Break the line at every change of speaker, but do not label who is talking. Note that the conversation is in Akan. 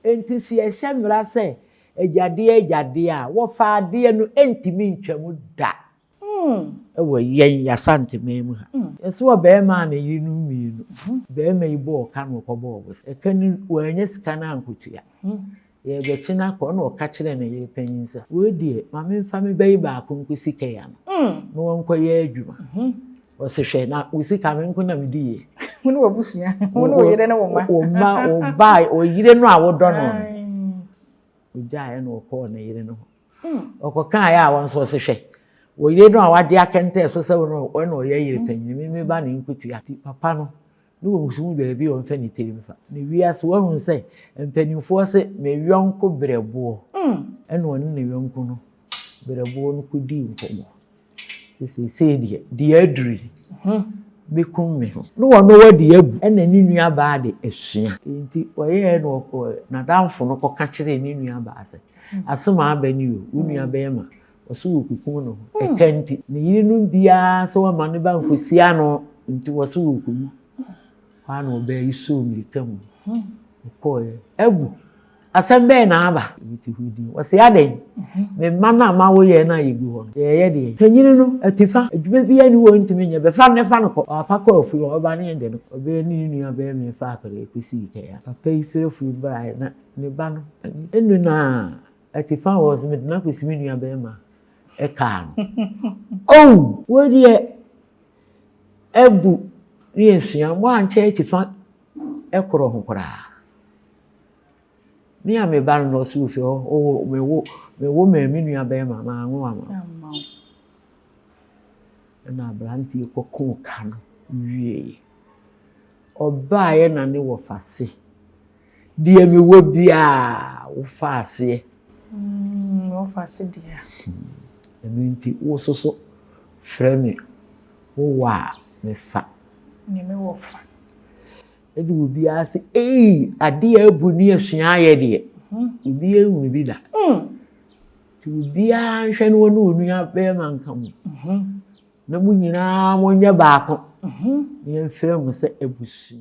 Enti sɛ yɛhyɛ mmara sɛ agyadeɛ agyadeɛ a, wɔfa adeɛ no ɛntumi ntwam da ɛwɔ yɛn Asanteman mu ha. Yɛsɛ wɔ bɛrima a ne yerenom mmienu. Bɛrima yi bɔɔ ka na ɔkɔbɔɔ bosea. Ɛka no wannya sika no ankotua. Yɛrebɛkye no akɔ na ɔka kyerɛɛ ne yere panyin sɛ, wei deɛ, ma memfa me ba yi baako nkɔsi kɛya no na wɔnkɔyɛ adwuma. Ɔse hwɛ na wo sika me nko na medi yie.
Wo ne w'abusua, wo ne wo yere ne wo mma.
Wo mma, wo ba, wo yere no a wodɔ no no. Ogyaeɛ na ɔkɔɔ ne yere no hɔ. Ɔkɔkaeɛ a wɔn nso ɔse hwɛ, wo yere no a wagye akɛntɛn so sɛ wo na ɔyɛ yere panyin, me me ba ne nkotua. Nti papa no, ne wɔn so mu baabi a ɔmfa ne tiri mfa. Ne wiase wɔahu sɛ mpanimfoɔ se me yɔnko brɛboɔ. Ɛna ɔne ne yɔnko no brɛboɔ no kɔdii nkɔmmɔ. Sɛ seesei deɛ, deɛ aduru yi, mɛkum me ho. Ne wɔno wadi abu ɛna ne nua baa de asua. Nti ɔyɛɛ na ɔkɔ n'adamfo no kɔka kyerɛɛ ne nua baa sɛ, asɛm a aba ni o, wo nua bɛrima ɔso wɔ kukum ne ho. Ɛka nti, ne yerenom biara sɛ wɔma ne ba nkɔsi ano nti wɔso wɔ kumu. Hɔ a na ɔbaa yi sɔɔ mmirika mu. Ɔkɔɔɛ. Abu, asɛm bɛɛ na aba? Ebi te hɔ din. Wɔse adɛn? Me mma no a mawo yɛn no a yɛgu hɔ no, yɛyɛ deɛ. Panyini no, atifa, adwuma biara ni wɔ ntumi nyɛ, bɛfa no ne fa no kɔ. Ɔapa kɔ afuo, ɔba ne yɛn de no. Ɔbɛyɛ ne ne nua bɛrima fa akwadaa kɔsii kɛya. Papa yi firi afuo baeɛ na ne ba no, ɛnu na atifa wɔ sɛ mede no akɔsi me nua bɛrima ɛkaa no. Oh, wo deɛ abu ne yɛsua, mo ankyɛ atifa ɛkorɔ ho koraa. Me a me ba no na ɔsɛ ofi hɔ, ɔwɔ mewo mewo maa me nua bɛrima manwo ama. Ɛna aberanteɛ kɔkoo ka no wieeɛ. Ɔbaeɛ na ne wɔfa se, deɛ mewɔ biara wofa aseɛ.
Wɔfa ase deɛ.
Ɛno nti wo soso frɛ me wowɔ a mefa.
Ne me wɔ fa.
Ɛde obiara sɛ ei adeɛ abu ne asua ayɛ deɛ obiara nhunu bi da. Nti obiara nhwɛ no wɔne onua bɛrima nka mu. Na mo nyinaa monyɛ baako. Na yɛmfrɛ mo sɛ abusua.